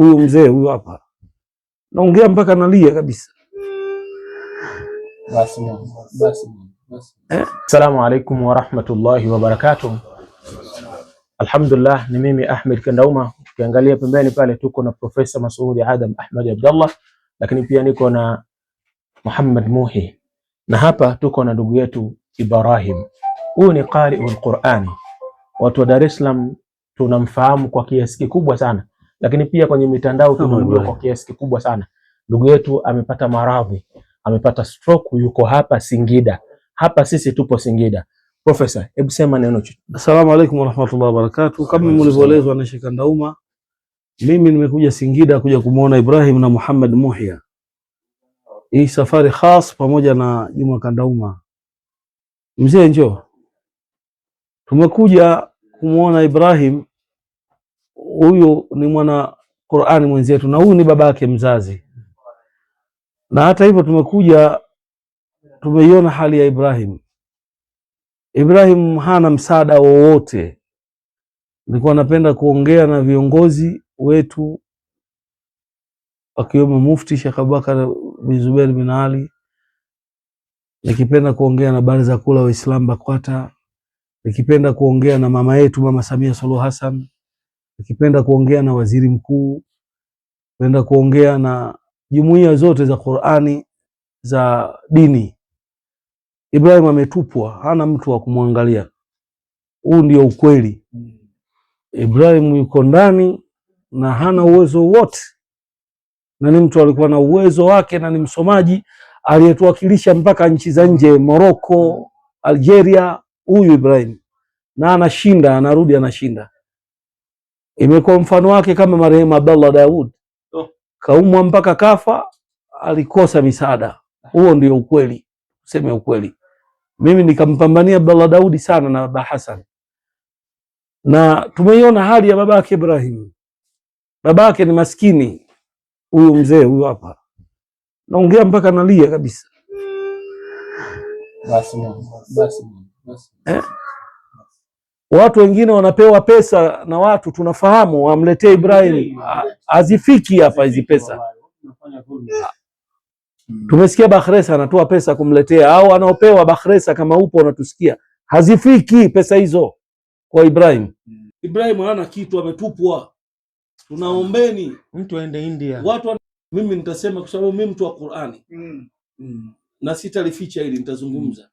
Huyu mzee huyu hapa, naongea mpaka nalia kabisa. Basi, basi, basi. Eh? Assalamu alaikum warahmatullahi wabarakatuh. Alhamdulillah, ni mimi Ahmed Kandauma. Ukiangalia pembeni pale tuko na Profesa Masudi Adam Ahmed Abdallah, lakini pia niko na Muhammad Muhi na hapa tuko na ndugu yetu Ibrahim. Huyu ni qariul Qurani. Watu wa Dar es Salaam tunamfahamu kwa kiasi kikubwa sana, lakini pia kwenye mitandao tunamjua kwa kiasi kikubwa sana. Ndugu yetu amepata maradhi, amepata stroke, yuko hapa Singida. Hapa sisi tupo Singida. Profesa, hebu sema neno. Assalamu alaikum warahmatullahi wabarakatuh. Kama mlivyoelezwa na Sheikh Kandauma, mimi nimekuja Singida kuja kumwona Ibrahim na Muhammad Muhya. Hii safari khas pamoja na Juma Kandauma. Mzee njoo. Tumekuja kumwona Ibrahim, huyu ni mwana Qur'ani mwenzetu na huyu ni babake mzazi. Na hata hivyo tumekuja tumeiona hali ya Ibrahim. Ibrahim hana msaada wowote. Nilikuwa napenda kuongea na viongozi wetu akiwemo Mufti Sheikh Abubakar bin Zubair bin Ali, nikipenda kuongea na Baraza Kuu la Waislamu BAKWATA, nikipenda kuongea na mama yetu Mama Samia Suluhu Hassan, nikipenda kuongea na waziri mkuu, penda kuongea na jumuiya zote za Qur'ani za dini. Ibrahim ametupwa, hana mtu wa kumwangalia. Huu ndio ukweli. Ibrahim yuko ndani na hana uwezo wote, na ni mtu alikuwa na uwezo wake na ni msomaji aliyetuwakilisha mpaka nchi za nje, Morocco, Algeria. Huyu Ibrahim na anashinda, anarudi anashinda. Imekuwa mfano wake kama marehemu Abdallah Daud, kaumwa mpaka kafa, alikosa misaada. Huo ndio ukweli, useme ukweli. Mimi nikampambania Abdallah Daudi sana na Baba Hassan, na tumeiona hali ya babake Ibrahim. Babake ni maskini, huyu mzee huyu hapa, naongea mpaka nalia kabisa. Basi, basi, basi. Eh? Watu wengine wanapewa pesa na watu tunafahamu, wamletee Ibrahim, hazifiki hapa hizi pesa. Tumesikia Bakhresa anatoa pesa kumletea, au anaopewa Bakhresa, kama upo unatusikia, hazifiki pesa hizo kwa Ibrahim. Ibrahim hana kitu, ametupwa. Tunaombeni mtu aende India. Watu mimi nitasema kwa sababu mimi mtu wa Qur'ani na sitalificha hili, nitazungumza.